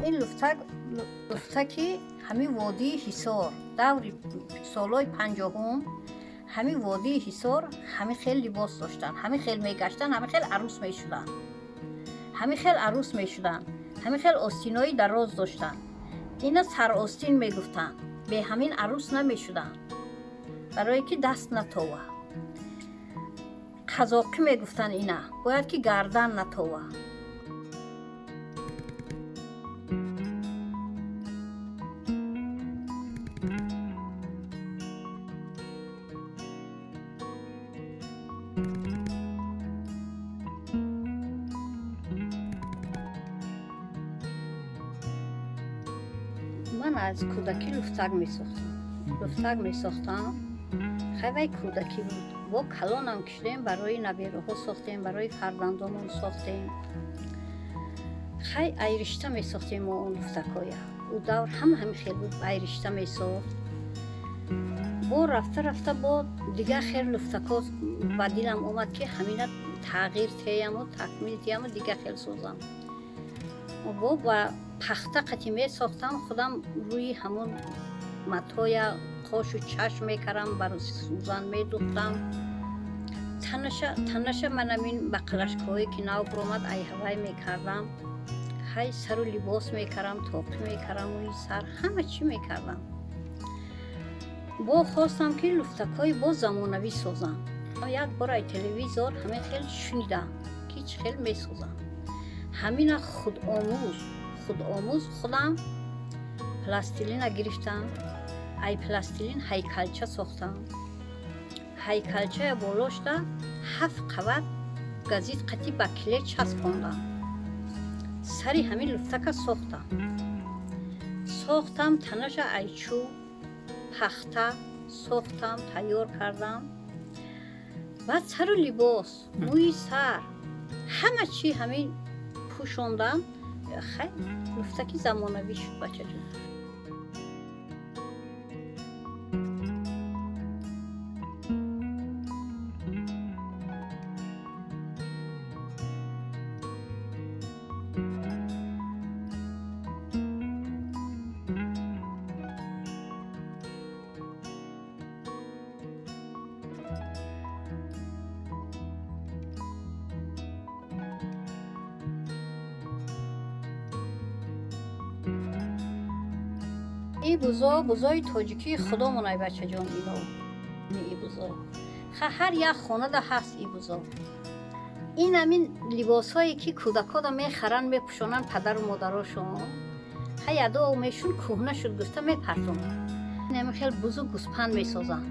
Ин луфтак, луфтаки ҳамин водии Ҳисор, даври солҳои 50-ум ҳамин водии Ҳисор ҳамин хел либос доштанд, ҳамин хел мегаштанд, ҳамин хел арӯс мешуданд, ҳамин хел арӯс мешуданд, ҳамин хел остинои дароз доштанд. Ина саростин мегуфтанд, бе ҳамин арӯс намешуданд, барое ки даст натова. Қазоқӣ мегуфтанд, ина бояд ки гардан натова. Ман аз кӯдакӣ луфтак месохтам, луфтак месохтам. Хай, вай кӯдакӣ буд. Бо калонам кишидем, барои набераҳо сохтем, барои фарзандонмон сохтем. Хай, айришта месохтем мо он луфтакҳоя. Ӯ давр ҳама ҳамин хел буд, айришта месохт. Бо рафта рафта бо дигар хел луфтакҳо ба дилам омад, ки ҳамина тағйир теяму такмил диҳаму дигар хел созам. Бо ба пахта қати месохтам худам, рӯи ҳамон матоя қошу чашм мекардам, бар сӯзан медухтам танаша. Танаша ман ҳамин бақалашкаҳое ки нав биромад, айҳавай мекардам. Ҳай, сару либос мекардам, тоқӣ мекардам, рӯи сар ҳама чӣ мекардам. Бо хостам, ки луфтакҳои боз замонавӣ созам. Як бор ай телевизор ҳамин хел шунидам, ки чӣ хел месозам. Ҳамина худомӯз, худомӯз худам пластилина гирифтам, ай пластилин ҳайкалча сохтам. Ҳайкалчая болошта ҳафт қабат газит қати ба клей часпондам. Сари ҳамин луфтака сохтам, сохтам. Танаша ай чӯб, пахта сохтам, тайёр кардам. Баъд сару либос, мӯи сар, ҳама чӣ ҳамин пӯшондам. Хай, луфтаки замонавӣ шуд, бачаҷон. И бузо бузои тоҷикии худомон, ай бачаҷон. Ино и бузо ха ҳар як хонада ҳаст. И бузо ин ҳамин либосҳое ки кӯдакода мехаранд, мепӯшонанд падару модарошон. Ха, ядо мешун, кӯҳна шуд гуфта мепартонанд. Ҳамин хел бузу гӯспанд месозанд.